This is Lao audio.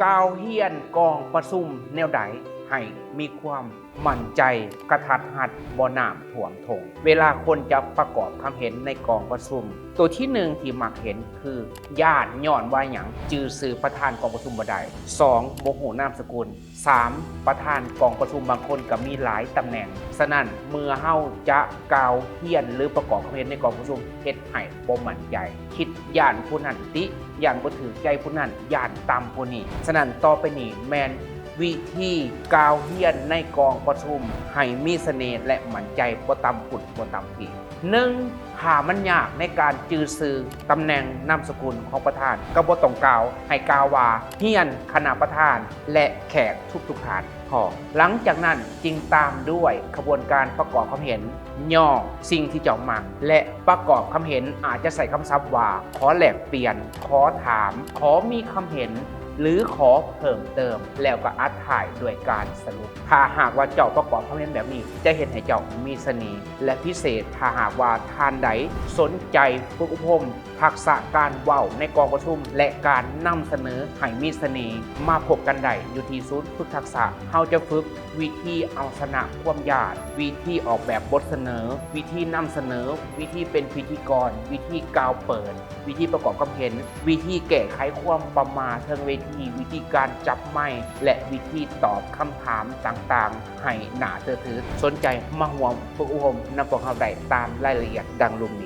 ກ່າວຮຽນກອງປະຊຸມແນວໃດໃຫ້ມີຄວາມໝັ້ນໃຈ, ກະທັດຮັດ, ບໍ່ນ້ຳຖ້ວມທົ່ງ ເວລາຄົນຈະປະກອບຄຳເຫັນໃນກອງປະຊຸມ. ໂຕທີໜຶ່ງທີ່ມັກເຫັນຄື ຢ້ານ. ຍ້ອນວ່າຫຍັງ? ຈື່ຊື່ປະທານກອງປະຊຸມບໍ່ໄດ້. ສອງ ບໍ່ຮູ້ນາມສະກຸນ. ສາມ ປະທານກອງປະຊຸມບາງຄົນກໍມີຫຼາຍຕຳແໜ່ງ, ສະນັ້ນເມື່ອເຮົາຈະກ່າວຮຽນ ຫຼື ປະກອບຄຳເຫັນໃນກອງປະຊຸມ ເຮັດໃຫ້ບໍ່ໝັ້ນໃຈ, ຄິດຢ້ານຜູ້ນັ້ນຕິ, ຢ້ານບໍ່ຖືກໃຈຜູ້ນັ້ນ, ຢ້ານຕ່ຳຜູ້ນີ້. ສະນັ້ນຕໍ່ໄປນີ້ແມ່ນວິທີກ່າວຮຽນໃນກອງປະຊຸມໃຫ້ມີສະເໜ່ ແລະ ໝັ້ນໃຈ, ບໍ່ຕ່ຳພຸ້ນ ບໍ່ຕ່ຳພີ້. ໜຶ່ງ ຖ້າມັນຍາກໃນການຈື່ຊື່ຕຳແໜ່ງນາມສະກຸນຂອງປະທານ ກໍບໍ່ຕ້ອງກ່າວ, ໃຫ້ກ່າວວ່າ ຮຽນຄະນະປະທານ ແລະ ແຂກທຸກໆທ່ານ. ພໍ ຫຼັງຈາກນັ້ນຈຶ່ງຕາມດ້ວຍຂະບວນການປະກອບຄຳເຫັນ. ຍໍສິ່ງທີ່ເຈົ້າມັກ ແລະ ປະກອບຄຳເຫັນ ອາດຈະໃຊ້ຄຳສັບວ່າ ຂໍແລກປ່ຽນ, ຂໍຖາມ, ຂໍມີຄຳເຫັນ ຫຼື ຂໍເພີ່ມເຕີມ, ແລ້ວກໍອັດທ້າຍດ້ວຍການສະຫຼຸບ. ຖ້າຫາກວ່າເຈົ້າປະກອບຄຳເຫັນແບບນີ້ ຈະເຮັດໃຫ້ເຈົ້າມີສະເໜ່ ແລະ ພິເສດ. ຖ້າຫາກວ່າທ່ານໃດສົນໃຈຝຶກອົບຮົມທັກສະການເວົ້າໃນກອງປະຊຸມ ແລະ ການນຳສະເໜີໃຫ້ມີສະເໜ່, ມາພົບກັນໄດ້ຢູ່ທີ່ສູນຝຶກທັກສະ. ເຮົາຈະຝຶກວິທີເອົາຊະນະຄວາມຢ້ານ, ວິທີອອກແບບບົດສະເໜີ, ວິທີນຳສະເໜີ, ວິທີເປັນພິທີກອນ, ວິທີກ່າວເປີດ, ວິທີປະກອບຄຳເຫັນ, ວິທີແກ້ໄຂຄວາມປະໝ່າເທິງເວທີ, ວິທີການຈັບໄມ ແລະ ວິທີຕອບຄຳຖາມຕ່າງໆໃຫ້ໜ້າເຊື່ອຖື. ສົນໃຈມາຮ່ວມຝຶກອົບຮົມນຳພວກເຮົາໄດ້ຕາມລາຍລະອຽດດັ່ງລຸ່ມນີ້.